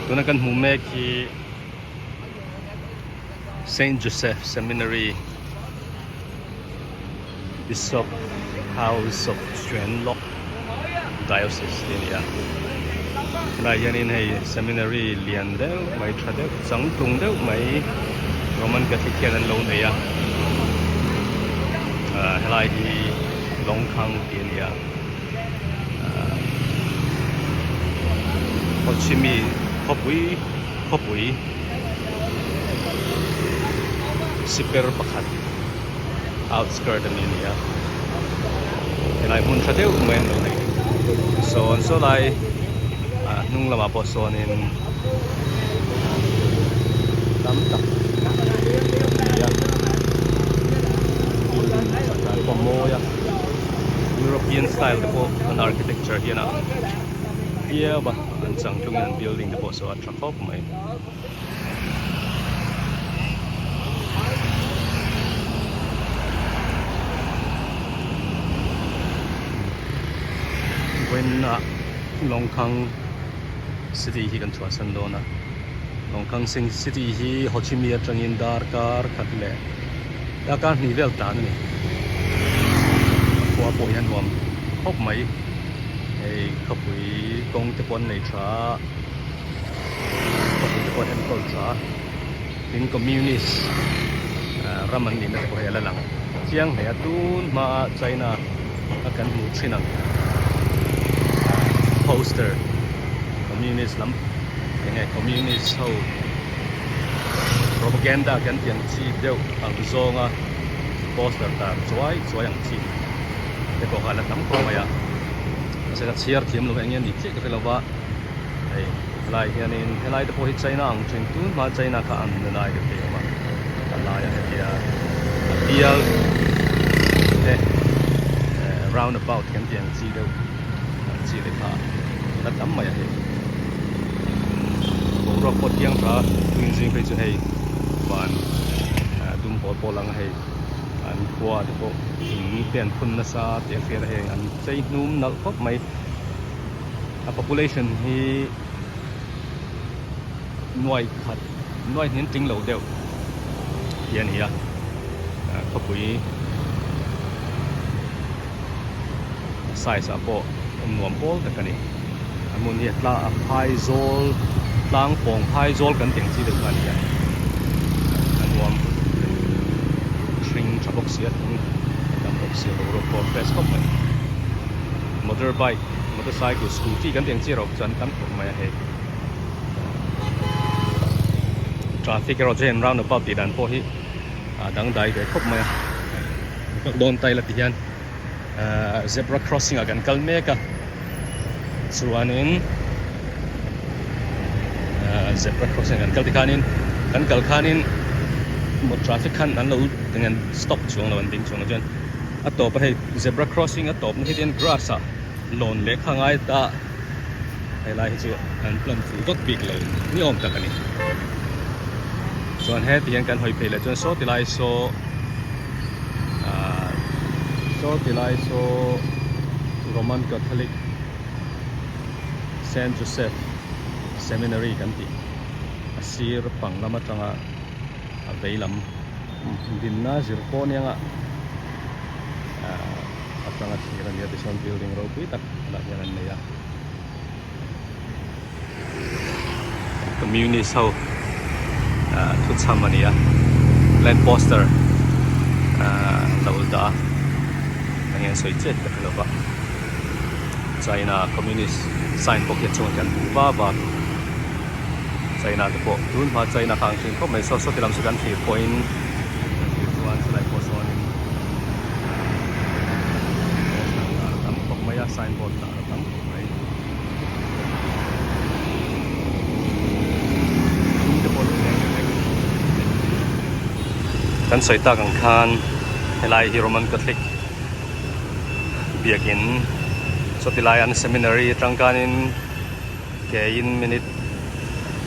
Tuna kan hmuh mek hi Saint Joseph Seminary Bishop House of Xuan Loc Diocese tih a ni a. Helaiah hianin hei seminary lian deuh mai tha deuh changtlung deuh mai Roman Catholic hian an lo nei a. Ahh helai hi Lawngkhang tih a ni a. Ho Chi Minh khawpui khawpui siper pakhat outskirt a ni a ni a helai hmun tha deuh mai an lo nei sawn saw lai ah hnung lamah pawh sawnin tam tak a ni a building sak dan pawh a mawi a. European style te pawh an architecture hian a ang viau a an changtlungin an building te pawh saw a tha khawp mai. Vawiinah Lawngkhang city hi kan chhuahsan dawn a Lawngkhang city hi Ho Chi Minh atangin darkar khat leh Darkar hnih vel tlan a ni. A khua pawh hian nuam khawp mai. Hei khawpui kawng te pawh an nei tha a, khawpui te pawh an enkawl tha a. Tin communist ram an nihna te pawh hei a la lang chiang hle a. Tun hmaa China a kan hmuh thin ang poster communist lam eng nge communist ho. Propaganda kan tih ang chi deuh ang zawnga poster tar chuai chuai ang chi te pawh kha a la tam khawp mai a mahse ka chhiar thiam lo eng nge ni chiah ka hre lo va hei helai hianin helai te pawh hi China ang thin tun hma China kha ang na lai deuh te a awm a a laiah hetia a bial te round about kan tih ang chi deuh ang chi te kha a la tam mai a hei. Boruak pawh thiang tha tuin zing phei chu hei van dum pawl pawl ang a hei an khua te pawh thing te an phun nasa tih a hriat a hei an chei hnum nalh khawp mai a population hi nuai khat nuai hnin tling lo deuh hi a ni a khawpui size ah pawh nuam pawl tak a ni a hmun hi a tla a phai zawl tlang pawng phai zawl kan tih ang chi deuh kha a ni a a nuam hring tha bawk si a thing a tam bawk si a boruak pawh a fresh khawp mai motor bike motorcycle scooty kan tih ang chi erawh chuan tam khawp mai a hei traffic erawh chu hei an round about tih dan pawh hi a dangdai ve khawp mai a dawn ta ila ti hian. Ahh zebra crossing ah kan kal mek a chuanin ahh zebra crossing kan kal tikhanin kan kal khanin maw traffic khan an lo eng an stop chuang lo an ding chuang lo chuan a tawp a hei zebra crossing a tawp na hi chuan grass ah lawn lehkha ngai ta helai hi chu an plan fuh vak bik lo ni awm tak a ni chuan heti hian kan hawi phei leh chuan saw ti lai saw. Ahh saw ti lai saw Roman Catholic Saint Joseph Seminary kan tih a sir pang lam atanga a vei lam dinna zir pawh aniang a ahh atanga thlir a nia tichuan building ropui tak lah hian an nei a communist ho ahh thuchham a ni a land poster ahh lo dah a eng nge an sawi chiah hi ka hre lo va china communist sign pawh khi a chungah khian hmuh va va china te pawh tun hma china kha ang thin khawp mai saw sawti lam saw kan thlir pawhin kan thlir chuan chulai pawh sawnin poster tar a tam khawp mai a signboard tar a tam khawp mai. Kan sawi tak ang khan helai hi Roman Catholic biakin sawti lai an seminary atang khanin ke in minute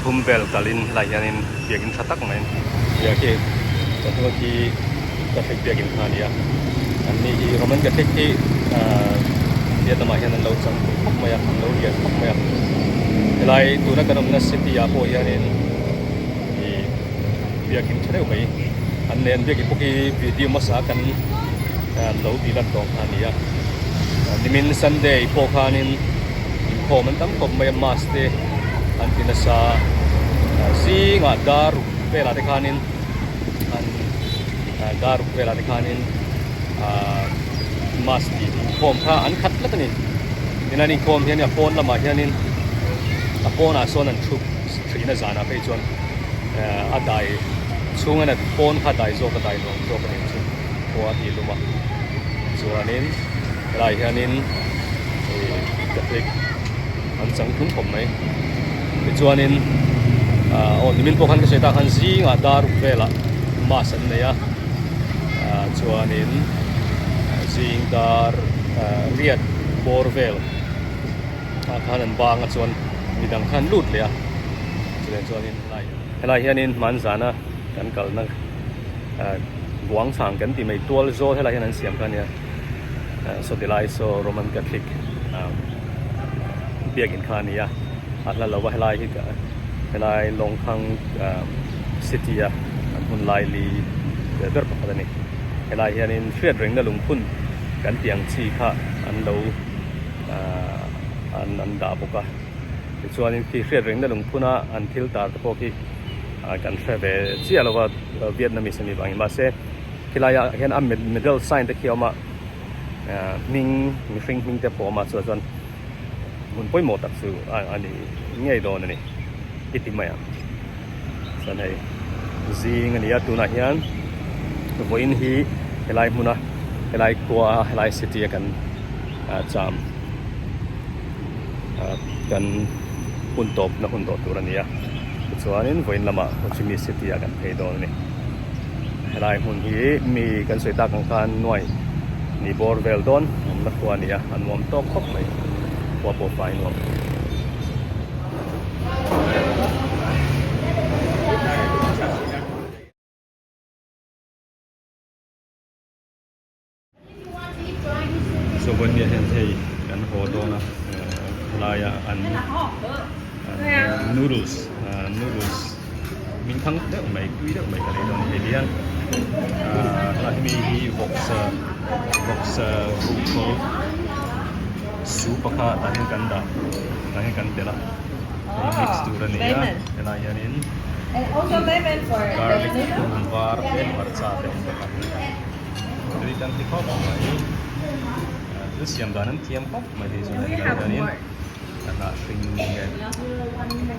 thum vel kalin helai hianin biakin tha tak mai a ni. Biak hi chawhnu khi Catholic biakin kha a ni a an ni hi Roman Catholic hi ahh Vietnam ah hian an lo chang khawp mai a an lo lian khawp mai a. Helai tuna kan awmna city ah pawh hianin ih biakin tha deuh mai an nei a, an biakin pawh khi video hmasa kan lo tih lan tawh kha a ni a. Nimin Sunday pawh khanin inkhawm an tam khawp mai a, mass te an ti nasa a, zingah dar ruk velah te khanin an dar ruk velah te khanin ahh mass tih inkhawm kha an khat tlat a ni. Tin an inkhawm hian a pawn lamah hianin a pawnah sawn an thup thin a zanah phei chuan a dai chhung a pawn kha dai zawk a dai nuam zawk a ni chu khua a tih lum a chuanin helaiah hianin ih catholic an chang tlung khawp mai tichuanin ah aw nimin pawh khan ka sawi tak khan zingah dar ruk velah mass an nei a ah chuanin zing dar riat bawr vel ah khan an bang a chuan midang khan lut leh a chutiang chuanin helai helai hianin hmanzana kan kalna ah buangchang kan tih mai tual zawl helai hian an siam kha ania saw ti lai saw Roman Catholic ah biakin kha a ni a a hla lo a helai hi helai Lawngkhang ah city a an hun laili ber pakhat a ni helai hianin hriat rengna lungphun kan tih ang chi kha an lo ahh an an dah bawk a tichuanin khi hriat rengna lungphuna an thil tar te pawh khi ah kan hre ve chiah lo a Vietnamese a nih vangin mahse khilaiah hian a medal sign te khi a awm a ahh hming mihring hming te pawh a awm a chuvang chuan hmun pawimawh tak chu a ni ngei dawn a ni i ti mai ang chuan hei zing a ni a tunah hian vawiin hi helai hmuna helai khua helai city a kan ah cham ah kan hun tawp na hun tawh tur a ni a tichuanin vawiin lamah Ho Chi Minh city ah kan phei dawn a ni helai hmun hi mi kan sawi tak ang khan nuai ni bawr vel dawn awmna khua a ni a a nuam tawk khawp mai khua pawh fai nuam. Sawvania hian hei kan haw dawn a helaia an noodles noodles hming thang deuh mai tui deuh mai ka lei dawn hei hian helai hemi hi vawksa vawksa ruhkawl soup a kha tah hian kan dah tah hian kan telh a mix tur a ni a helai hianin garlic pum var te hmarcha te a awm bawk a tui kan ti khawp mai thil siam dan an thiam khawp mai hei chu hei hianin a hnah hring nge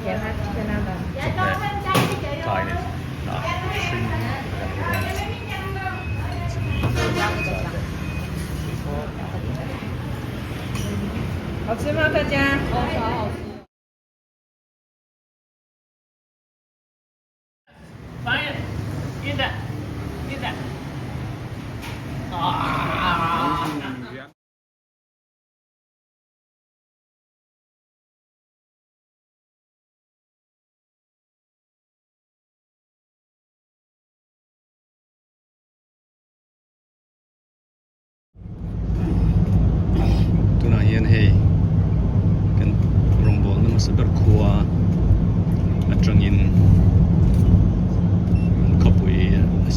chawhmeh thlai nei hnah hring kan ei dawn chili hmarcha te tui khawp mai. 好吃吗， 大家？ Tunah hian hei kan rawngbawlna hmasa ber khua atangin an khawpui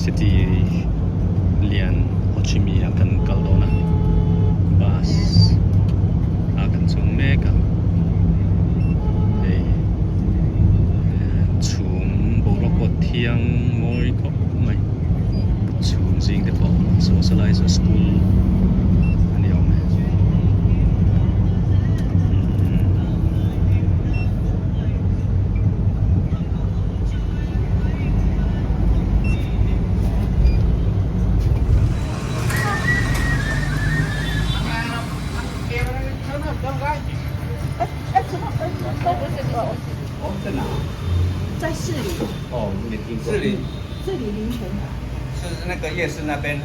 city lian Ho Chi Minh ah kan kal dawn a bus ah kan chuang mek a hei chhum boruak pawh thiang mawi khawp mai. Chhum zing te pawh socializer school a ni awm e. 是那个夜市那边。